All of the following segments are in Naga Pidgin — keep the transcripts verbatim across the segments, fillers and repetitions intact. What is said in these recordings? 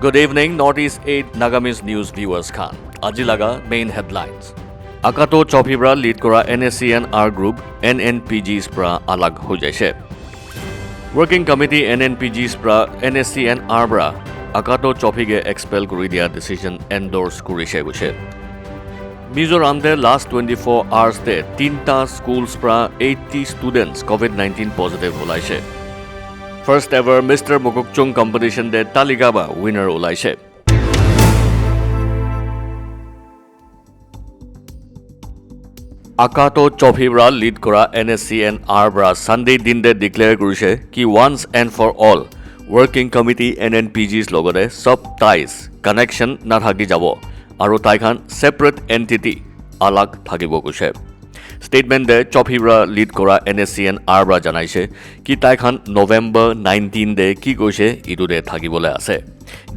Good evening, Northeast eight Nagamese News viewers khan. Aji laga main headlines. Akato Chophi pra lead kora N S C N R group N N P Gs pra alag hoi jaise. Working Committee N N P Gs pra N S C N R pra Akato Chophi ke expel kuri dia decision endorse kurise koise. Mizoram te last twenty-four hours te tinta schools pra eighty students covid nineteen positive ulaise. First ever Mister Mokokchung competition te Talikaba winner ulaise. Akato Chophi pra lead kora N S C N R pra Sunday din te declare kurise ki once and for all Working Committee N N P Gs logote sob ties, connection nathaki jabo aru tai khan separate entity, alag thakibo koise. Statement te Chophi pra lead kora N S C N R pra janaise ki tai khan November nineteen te ki koise etu te thakibole ase.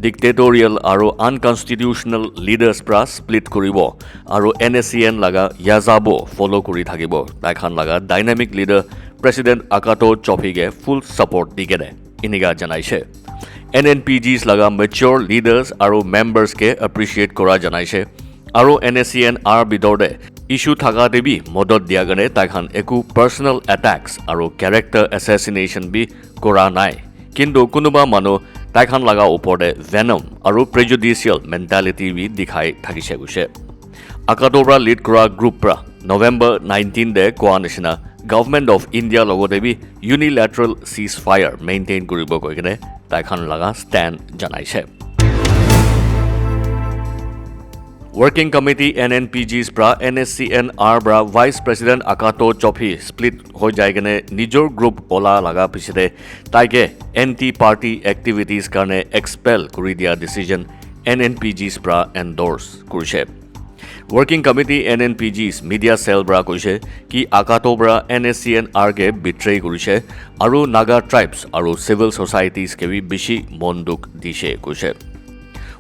Dictatorial aru unconstitutional leaders pra split kuribo aru N S C N laga yazabo follow kuri thakibo. Tai khan laga dynamic leader President Akato Chophi ke full support di kene enika janaise. N N P Gs laga mature leaders aru members ke appreciate kora janaise. Aru N S C N R bidor te issue thaka te bi modot dia kane tai khan eku personal attacks aru character assassination bi kora nai. Kintu kunuba manu tai khan laga upor te venom aru prejudicial mentality bi dikhai thakise koise. Akato pra lead kora group pra November nineteen te koa nishina Government of India logote bi unilateral ceasefire maintain kuribo koi kene tai khan laga stand janaise. Working Committee N N P Gs pra N S C N R pra Vice President Akato Chophi split hoi jai kene nijor group ola laga pichete taike anti party activities karne expel kuri dia decision N N P Gs pra endorse kurise. Working Committee N N P Gs media cell pra koise ki Akato pra N S C N R ke betray kurise aru Naga tribes aru civil societies ke bi bishi mon dukh dise koise.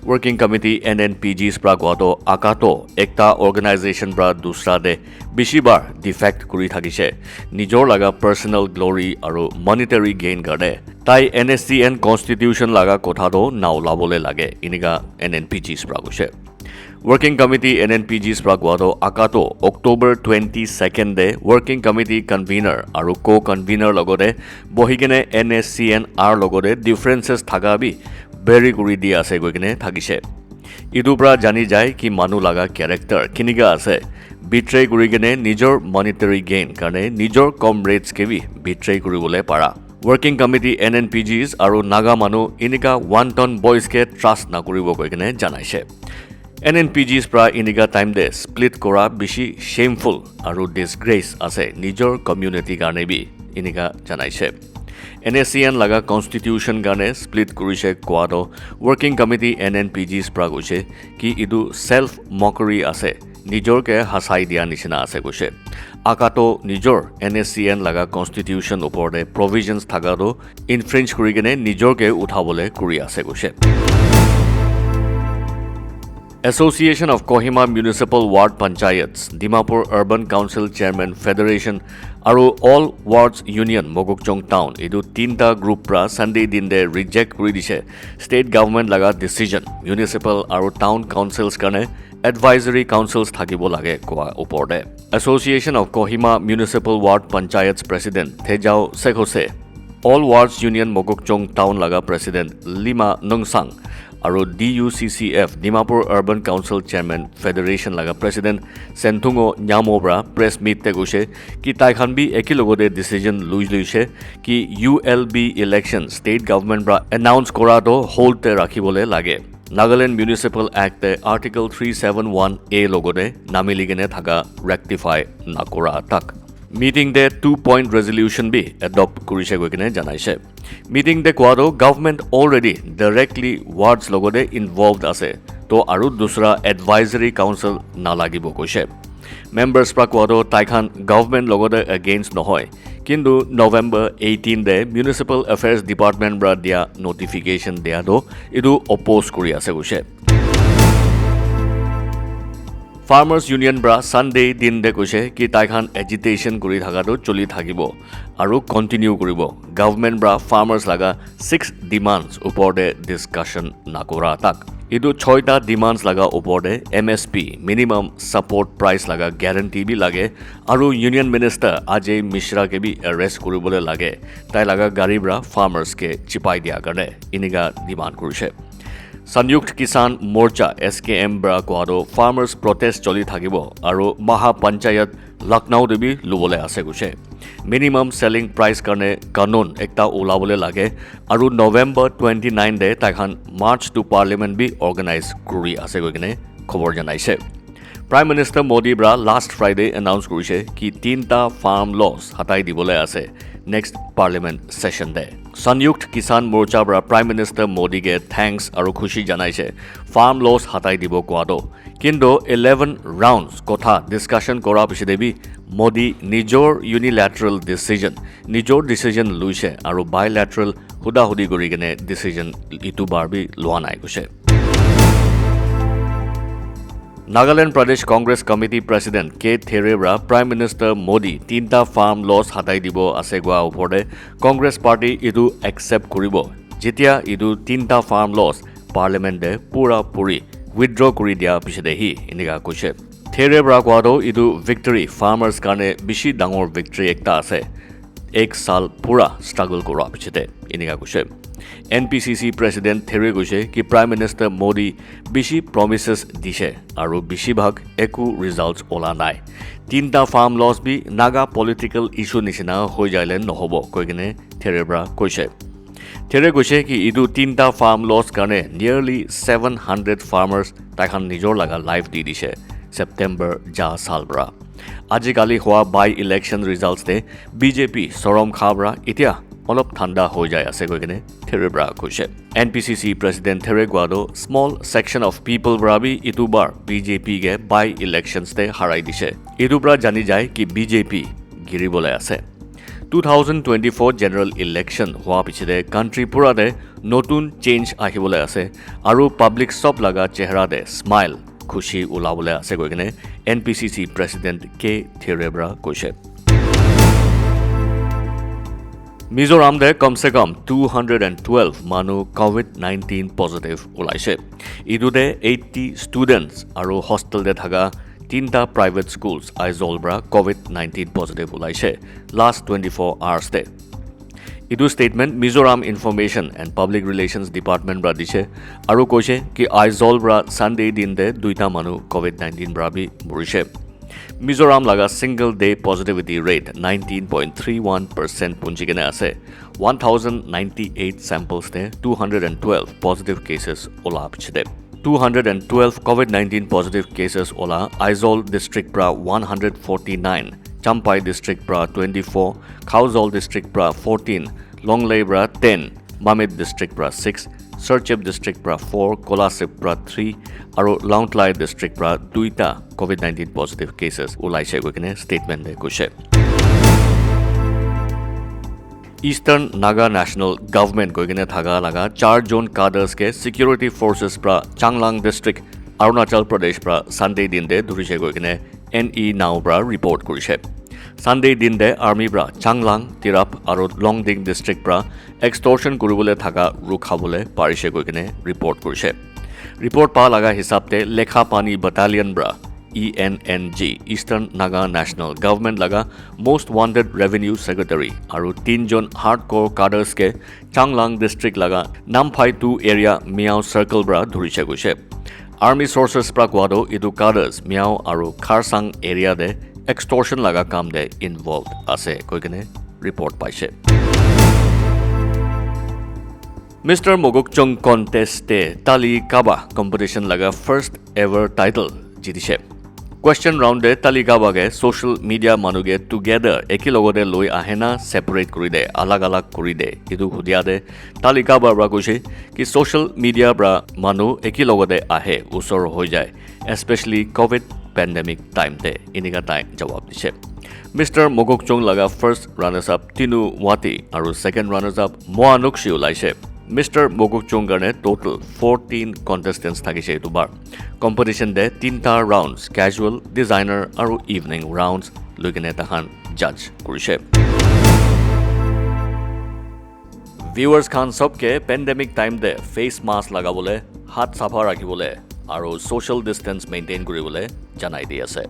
Working Committee N N P Gs pra koa to Akato ekta organization pra dusra te bishi bar defect kuri thakise. Nijor laga personal glory aru monetary gain karne tai N S C N constitution laga kotha to na ulabole lage enika N N P Gs pra koise. Working Committee N N P Gs pra koa to Akato October twenty-second te Working Committee Convener aru Co-Convener logote bohi kene N S C N R logote differences thaka bi beri kuri di ase koi kene thakise. Etu pra jani jai ki manu laga character kinika ase, betray kuri kene nijor monetary gain karne nijor comrades ke bi betray kuribole para. Working Committee N N P Gs aru Naga manu enika one ton boys ke trust na kuribo koi kene janaise. N N P Gs pra enika time te split kora bishi shameful aru disgrace ase nijor community karne bi enika janaise. N S C N laga constitution karne split kurise koa to Working Committee N N P Gs pra koise ki etu self mockery ase, nijor ke hasai dia nishina ase koise. Akato nijor N S C N laga constitution upor te provisions thaka to infringe kuri kene nijor ke uthabole kuri ase koise. Association of Kohima Municipal Ward Panchayats, Dimapur Urban Council Chairman Federation aru All Wards Union Mokokchung Town etu tinta group pra Sunday din te reject kuri dise state government laga decision municipal aru town councils karne advisory councils thakibo lage koa upor te. Association of Kohima Municipal Ward Panchayats President Thejao Sekhose, All Wards Union Mokokchung Town laga President Lima Nungsang, aru D U C C F Dimapur Urban Council Chairman Federation laga President Senthungo Nyamo pra press meet te koise ki tai khan bi eki logote decision lui luise ki U L B election state government pra announce kora to hold te rakhibole lage. Nagaland Municipal Act te Article three seven one A logote namili kene thaka rectify nakora tak. Meeting te two point resolution bi adopt kurise koi kene janaise. Meeting te koa to government already directly wards logote involved ase, to aru dusra advisory council nalagibo koise. Members pra koa to tai khan government logote against nohoi, kintu November eighteen te Municipal Affairs Department pra dia notification dia to etu oppose kuri ase koise. Farmers Union pra Sunday din te koise ki tai khan agitation kuri thaka tu choli thakibo aru continue kuribo. Government pra farmers laga six demands upor te discussion nakura tak. Etu choita demands laga upor te M S P, minimum support price laga guarantee bi lage, aru Union Minister Ajay Mishra ke bi arrest kuribole lage, tai laga gari pra farmers ke chipai dia karne enika demand kurise. Sanyukt Kisan Morcha, S K M, pra kowa toh farmers protest choli thakibo aru Maha Panchayat Lucknow te bi lubole ase koise. Minimum selling price karne kanun ekta ulabole lage aru November twenty nine te tai khan march to parliament bi organize kuri ase koi kene khobor janaise. Prime Minister Modi pra last Friday announce kurise ki tinta farm laws hatai dibole ase next parliament session te. Sanyukt Kisan Morcha pra Prime Minister Modi ke thanks aru khushi janaise farm laws hatai dibo kowa toh. Kintu eleven rounds kotha discussion kora piche te bi Modi nijor unilateral decision, nijor decision luise aru bilateral huda hudi kuri kene decision itu bar bi lua nai koise. Nagaland Pradesh Congress Committee President K There pra Prime Minister Modi tinta farm laws hatai dibo ase kowa upor te Congress Party itu accept kuribo, jetia itu tinta farm laws parliament te pura puri withdraw kuri dia piche te hi enika koise. There pra kowa toh itu victory farmers karne bishi dangor victory ekta ase. Ek saal pura struggle kura piche te enika koise. N P C C President There koise ki Prime Minister Modi bishi promises dise aru bishi bhag eku results ola nai. Tinta farm laws bi Naga political issue nishina hoi jaile nohobo koi kene There pra koise. There koise ki etu tinta farm laws karne nearly seven hundred farmers tai khan nijor laga life di dise September ja saal pra. Ajikali hua by-election results te B J P sorom kha pra etia olop thanda hoi jai ase koi kene There pra koise. N P C C President There kowa toh small section of people pra bi itu bar B J P ke by-elections te harai dise. Itu pra jani jai ki B J P giribole ase. Two thousand twenty-four general election hua piche te country pura te notun change ahibole ase aru public sob laga chehra te smile, khushi ulabole ase koi kene N P C C President K There pra koise. Mizoram te kam se kam two hundred and twelve manu covid nineteen positive ulaise. Itu te eighty students aru hostel te thaka tinta private schools Aizawl pra covid nineteen positive ulaise last twenty-four hours te. Itu statement Mizoram Information and Public Relations Department pra dise aru koise ki Aizawl pra Sunday din te duita manu covid nineteen pra bi murise. Mizoram laga single day positivity rate nineteen point three one percent punji kene ase. One thousand ninety-eight samples te two hundred and twelve positive cases ola piche te. Two hundred and twelve covid nineteen positive cases ola Aizawl district pra one hundred forty-nine, Champhai district pra twenty-four, Khauzol district pra fourteen, Longlei pra ten, Mamit district pra six, Serchhip district pra four, Kolasib pra three, aru Lawngtlai district pra duita covid nineteen positive cases ulaise koi kene statement te koise. Eastern Naga National Government koi kene thaka laga char jon cadres ke security forces pra Changlang district, Arunachal Pradesh pra Sunday din te dhurise koi kene N E Now pra report kurise. Sunday din te army pra Changlang, Tirap aru Longding district pra extortion kuribole thaka rukhabole parise koi kene report kurise. Report pa laga hisab te Lekha Pani Battalion pra E N N G, Eastern Naga National Government laga most wanted revenue secretary aru tinjon hardcore cadres ke Changlang district laga Namphai two area Miao circle pra dhurise koise. Army sources pra kowa toh itu cadres Miao aru Kharsang area te extortion laga kam te involved ase koi kene report paise. Mister Mogokchung contest te Tali Kaba competition laga first ever title jitise. Question round te Tali Kaba ke social media manu ke together eki logote loi ahe na separate kuri de, alag alag kuri de, itu hudia de Tali Kaba pra koise ki social media pra manu eki logote ahe, usor hoi jai, especially covid pandemic time te, enika tai jawab dise. Mister Mogokchung laga first runners up Tinu Wati aru second runners up Moa Nokshi ulaise. Mister Mokokchung karne total fourteen contestants thakise etu bar. Competition te tinta rounds, casual, designer aru evening rounds loikene tahan judge kurise. Viewers khan sobke pandemic time te face mask lagabole, hath sapha rakhibole aru social distance maintain kuribole janai di ase.